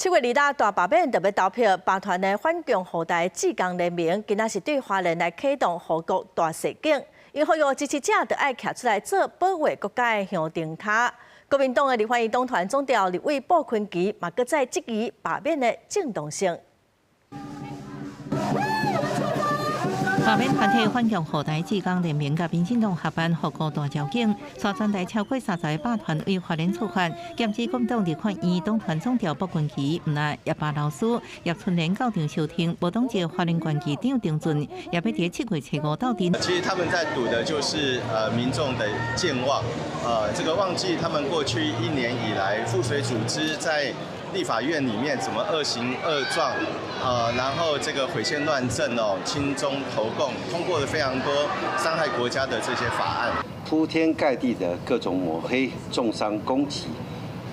7月2日大罷免就欲投票，罷團的反共護台志工聯盟，今仔是對花蓮來啟動護國大襲警，𪜶呼籲支持者著愛徛出來做保衛國家的香燈跤。國民黨的立法院黨團總召立委傅崑萁嘛，閣再質疑罷免的正當性。罷免團體反共護台志工聯盟佮民進黨合辦護國大鍥警，帶全台超過30个罷團對花蓮出發，劍指國民黨立法院黨團總召傅崑萁，毋但葉老師葉春蓮到場相挺，無黨籍花蓮縣議長張俊，也欲佇7月初5鬥陣。其實他們在賭的就是民眾的健忘，這個忘記他們過去一年以來復水組織在立法院裡面怎麼惡行惡狀，然後這個毀憲亂政哦，親中投共，通過了非常多傷害國家的這些法案，鋪天蓋地的各種抹黑、中傷攻擊，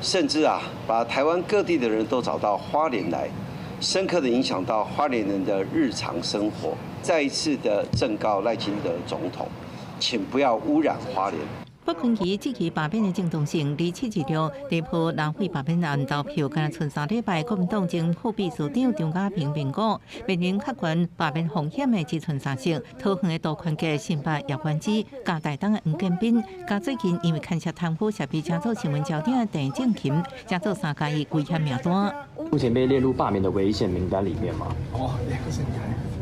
甚至啊，把台灣各地的人都找到花蓮來，深刻的影響到花蓮人的日常生活。再一次的正告賴清德總統，請不要污染花蓮。傅崑萁質疑罷免的正當性，離7月6地鋪南非罷免案投票，干焦賰3禮拜，國民黨前副秘書長張家平評估，面臨較懸罷免風險的只賰三席，桃園的杜寬傑、新北葉元之、佮台東的黃建斌，佮最近因為牽涉貪腐涉被成做新聞焦點的鄭正琴，成做三加一危險名單。目前被列入罷免的危險名單裡面嗎？哦，兩個是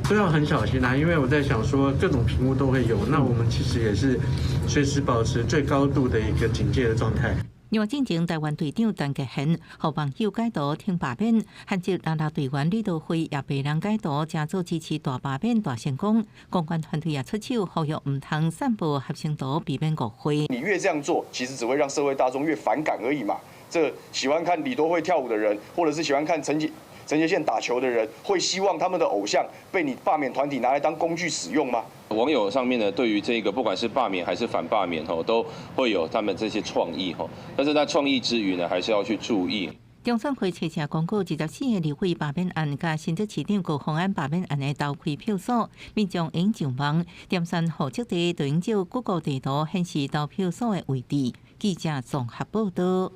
都要很小心啊，因為我在想說各種評估都會有，那我們其實也是隨時保持最高度的一個警戒的狀態。另外，進前台灣隊長陳傑憲予網友解讀挺罷免，韓籍啦啦隊員李多慧也被人解讀成做支持大罷免大成功，公關團隊也出手呼籲毋通散布合成圖，避免誤會。你越這樣做，其實只會讓社會大眾越反感而已嘛。這喜歡看李多慧跳舞的人，或者是喜歡看陳傑憲打球的人，會希望他們的偶像被你罷免團體拿來當工具使用嗎？網友上面呢，對於這個不管是罷免還是反罷免，吼，都會有他們這些創意，吼。但是在創意之餘呢，還是要去注意。中選會初時公告24個立委罷免案，佮新竹市長高虹安罷免案的投開票所，民眾會用上網點選戶籍地，就會用照 Google 地圖顯示投票所的位置。記者綜合報道。